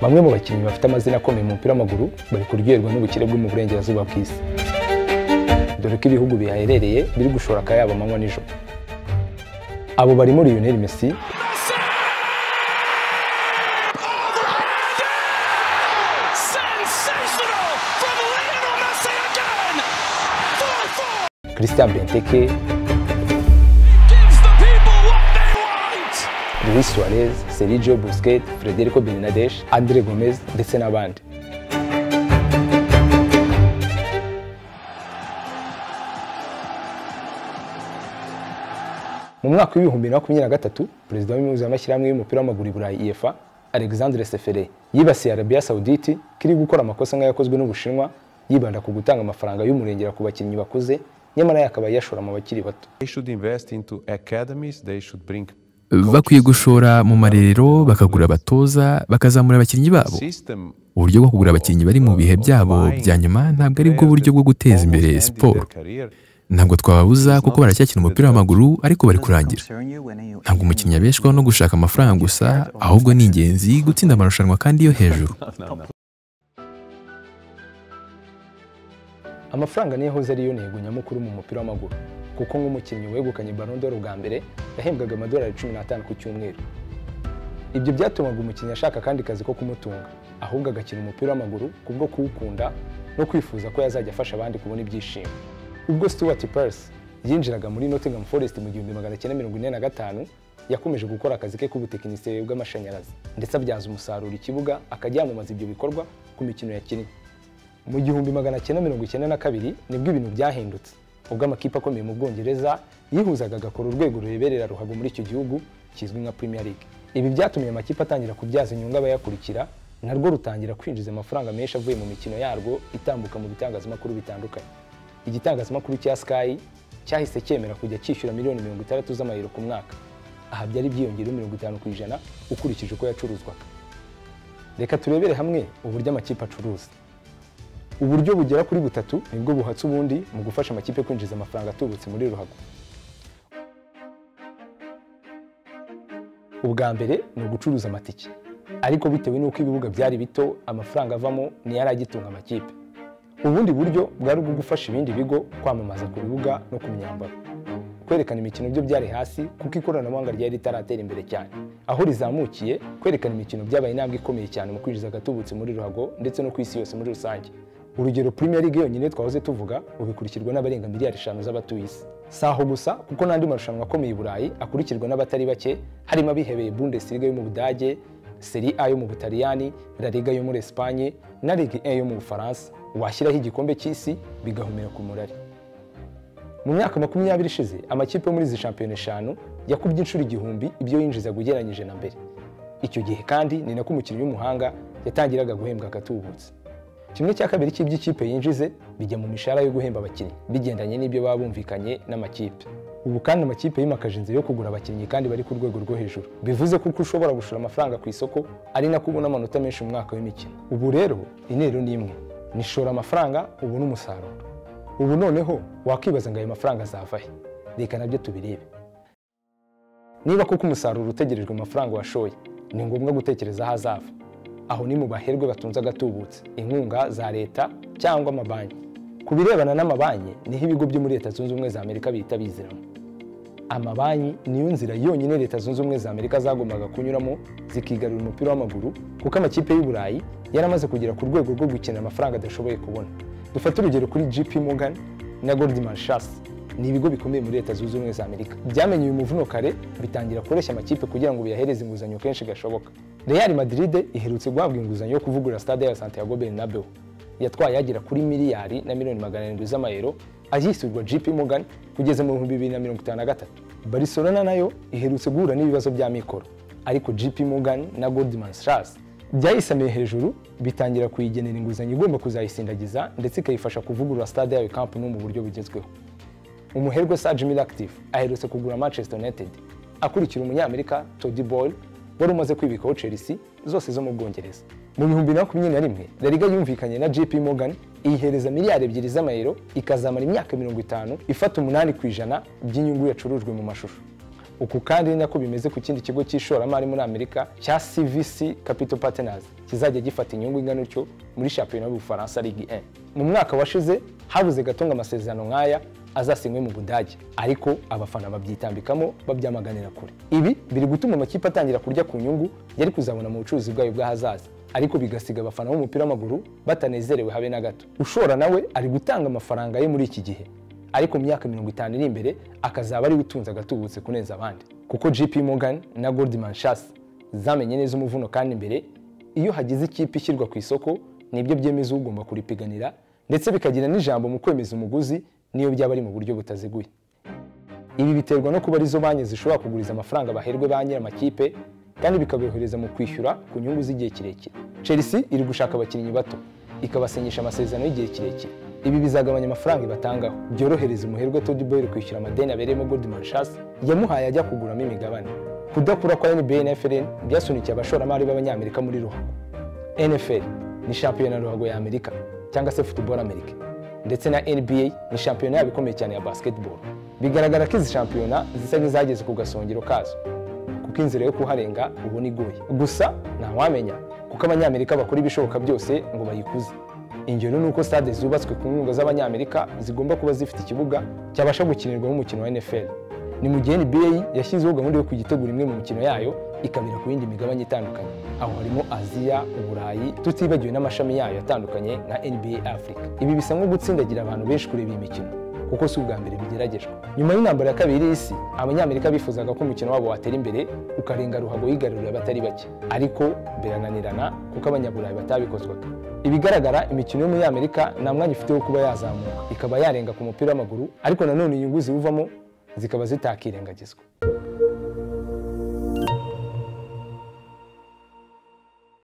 Bamwe mu bakinnyi bafite amazina akomeye mu mupira w'amaguru bari kuryoherwa n'ubukire bwo mu burengerazuba bw'isi, dore ko ibihugu bihaherereye biri gushora akayabo amanywa nijoro. Abo barimo Lionel Messi, Christian Benteke, Luis Suarez, Sergio Busquets, Federico Bernardeschi, Andre Gomez ndetse n'abandi. Mu mwaka w'2023, Perezida w'Impuzamashyirahamwe y'umupira w'amaguru i Burayi UEFA, Alexandre Sefere, yibasiye Arabia Saudite kiri gukora amakosa nk'ayakozwe n'Ubushinwa, yibanda ku gutanga amafaranga y'umurengera ku bakinnyi bakuze, nyamara yakaba yashora mu bakiri bato. They should invest into academies, they should bring Bakwiye gushora mu marerero, bakagura abatoza, bakazamura abakinnyi babo. system. Uburyo bwo kugura abakinnyi bari mu bihe byabo bya nyuma ntabwo ari bwo buryo bwo guteza imbere siporo. Ntabwo twababuza kuko baracyakina umupira w'amaguru, ariko bari kurangira. Ntabwo umukinnyi abeshwaho no gushaka amafaranga gusa, ahubwo ni ingenzi gutsinda amarushanwa kandi yo hejuru. Amafaranga niyo yahoze ariyo ntego nyamukuru mu mupira w'amaguru, kuko nk'umukinnyi wegukanye Ballon d'Or bwa mbere yahembwaga amadolari 15 ku cyumweru. Ibyo byatumaga umukinnyi ashaka akandi kazi ko kumutunga, ahubwo agakina umupira w'amaguru kubwo kuwukunda no kwifuza ko yazajya afasha abandi kubona ibyishimo. Ubwo Stuart Pearce yinjiraga muri Nottingham Forest mu 1945, yakomeje gukora akazi ke k'ubutekinisiye bw'amashanyarazi, ndetse abyaza umusaruro ikibuga akajya yamamaza ibyo bikorwa ku mikino yakinnye. Mu 1992 nibwo ibintu byahindutse, ubwo amakipe akomeye mu Bwongereza yihuzaga agakora urwego rureberera ruhago muri icyo gihugu kizwi nka Premier League. Ibi byatumye amakipe atangira kubyaza inyungu abayakurikira, narwo rutangira kwinjiza amafaranga menshi avuye mu mikino yarwo itambuka mu bitangazamakuru bitandukanye. Igitangazamakuru cya Sky cyahise cyemera kujya cyishyura miliyoni 60 z'amayero ku mwaka. Aha byari byiyongereho 50% ukurikije uko yacuruzwaga. Reka turebere hamwe uburyo amakipe acuruza. Uburyo bugera kuri butatu nibwo buhatse ubundi mu gufasha amakipe kwinjiza amafaranga atubutse muri ruhago. Ubwa mbere ni ugucuruza amatike, ariko bitewe n'uko ibibuga byari bito, amafaranga avamo ntiyari agitunga amakipe. Ubundi buryo bwari ubwo gufasha ibindi bigo kwamamaza ku bibuga no ku myambaro. Kwerekana imikino byo byari hasi kuko ikoranabuhanga ryari ritaratera imbere cyane. Aho rizamukiye, kwerekana imikino byabaye intambwe ikomeye cyane mu kwinjiza agatubutse muri ruhago ndetse no ku isi yose muri rusange. Urugero Premier League yonyine twahoze tuvuga ubikurikirwa n'abarenga miliyari 5 z'abatuye isi. Si aho gusa kuko n'andi marushanwa akomeye i Burayi akurikirwa n'abatari bake, harimo abihebeye Bundesliga yo mu Budage, Serie A yo mu Butaliyani, La Liga yo muri Espagne na Ligue 1 yo mu Bufaransa. Washyiraho igikombe cy'isi bigahumira ku murari. Mu myaka 20 ishize, amakipe yo muri izi shampiyona 5 yakubye inshuro 1000 ibyo yinjizaga ugereranyije na mbere. Icyo gihe kandi ni nako umukinnyi w'umuhanga yatangiraga guhembwa agatubutse. Kimwe cya kabiri cy'iby'ikipe yinjize bijya mu mishahara yo guhemba abakinnyi, bigendanye n'ibyo baba bumvikanye n'amakipe. Ubu kandi amakipe yimakaje inzira yo kugura abakinnyi kandi bari ku rwego rwo hejuru, bivuze ko uko ushobora gushora amafaranga ku isoko ari nako ubona amanota menshi mu mwaka w'imikino. Ubu rero intero ni imwe, nishora amafaranga ubone umusaruro. Ubu noneho wakwibaza ngo ayo mafaranga azava he? Reka nabyo tubirebe. Niba koko umusaruro utegerejwe mu mafaranga washoye, ni ngombwa gutekereza aho azava. Aho ni mu baherwe batunze agatubutse, inkunga za leta cyangwa amabanki. Ku birebana n'amabanki, niho ibigo byo muri Leta Zunze Ubumwe za Amerika bihita biziramo. Amabanki niyo nzira yonyine Leta Zunze Ubumwe za Amerika zagombaga kunyuramo zikigarurira umupira w'amaguru, kuko amakipe y'u Burayi yaramaze kugera ku rwego rwo gukina amafaranga adashoboye kubona. Dufate urugero kuri JP Morgan na Goldman Sachs, ni ibigo bikomeye muri Leta Zunze Ubumwe za Amerika. Byamenye uyu muvuno kare, bitangira kureshya amakipe kugira ngo biyahereze inguzanyo kenshi gashoboka. Real Madrid iherutse guhabwa inguzanyo yo kuvugurura stade ya Santiago Bernabeu. Yatwaye agera kuri miliyari na miliyoni 700 z'amayero, ayishyurwa JP Morgan kugeza mu 2053. Barcelona nayo iherutse guhura n'ibibazo bya mikoro, ariko JP Morgan na Goldman Sachs byayisamiye hejuru, bitangira kuyigenera inguzanyo igomba kuzayisindagiza ndetse ikayifasha kuvugurura stade yayo Camp Nou mu buryo bugezweho. Umuherwe Sir Jim Ratcliffe aherutse kugura Manchester United, akurikira umunyamerika Todd Boehly wari umaze kwibikaho Chelsea zose zo mu Bwongereza. Mu 2021, La Liga yumvikanye na JP Morgan iyihereza miliyari 2 z'amayero, ikazamara imyaka 50 ifata 8% by'inyungu yacurujwe mu mashusho. Uku kandi ni nako bimeze ku kindi kigo cy'ishoramari muri Amerika cya CVC Capital Partners kizajya gifata inyungu ingana utyo muri shampiyona y'Ubufaransa Ligue 1. Mu mwaka washize habuze gato ngo amasezerano nk'aya azasinywe mu Budage, ariko abafana babyitambikamo babyamaganira kure. Ibi biri gutuma amakipe atangira kurya ku nyungu yari kuzabona mu bucuruzi bwayo bw'ahazaza, ariko bigasiga abafana b'umupira w'amaguru batanezerewe habe na gato. Ushora nawe ari gutanga amafaranga ye muri iki gihe, ariko mu myaka 50 iri imbere akazaba ari utunze agatubutse kunenza abandi, kuko JP Morgan na Goldman Sachs zamenye neza umuvuno, kandi imbere iyo hagize ikipe ishyirwa ku isoko nibyo byemeza ugomba kuripiganira, ndetse bikagira n'ijambo mu kwemeza umuguzi niyo byaba ari mu buryo butaziguye. Ibi biterwa no kuba arizo banki zishobora kuguriza amafaranga abaherwe ba nyir'amakipe, kandi bikabohereza mu kwishyura ku nyungu z'igihe kirekire. Chelsea iri gushaka abakinnyi bato ikabasinyisha amasezerano y'igihe kirekire. Ibi bizagabanya amafaranga ibatangaho, byorohereza umuherwe Todd Boehly kwishyura amadeni abereyemo Goldman Sachs yamuhaye ajya kuguramo imigabane. Kudakura kwa NBA na NFL byasunikiye abashoramari b'Abanyamerika muri ruhago. NFL ni shampiyona ruhago ya Amerika cyangwa se football America, ndetse na NBA ni shampiyona yabo ikomeye cyane ya basketball. Bigaragara ko izi shampiyona zisa nk'izageze ku gasongero kazo, kuko inzira yo kuharenga ubona igoye. Gusa ntawamenya, kuko Abanyamerika bakora ibishoboka byose ngo bayikuze. Ingero ni uko stade zubatswe ku nkunga z'Abanyamerika zigomba kuba zifite ikibuga cyabasha gukinirwamo umukino wa NFL. Ni mu gihe NBA yashyizeho gahunda yo kugitegura imwe mu mikino yayo ikabera ku yindi migabane itandukanye, aho harimo Aziya, Uburayi, tutibagiwe n'amashami yayo atandukanye nka NBA Africa. Ibi bisa nko gutsindagira abantu benshi kureba iyi mikino, kuko si ubwa mbere bigeragejwe. Nyuma y'intambara ya kabiri y'isi, Abanyamerika bifuzaga ko umukino wabo watera imbere ukarenga ruhago yigaruriye abatari bake, ariko birananirana kuko Abanyaburayi batabikozwaga. Ibigaragara, imikino yo muri Amerika nta mwanya ifite wo kuba yazamuka ikaba yarenga ku mupira w'amaguru, ariko nanone inyungu ziwuvamo zikaba zitakirengagizwa.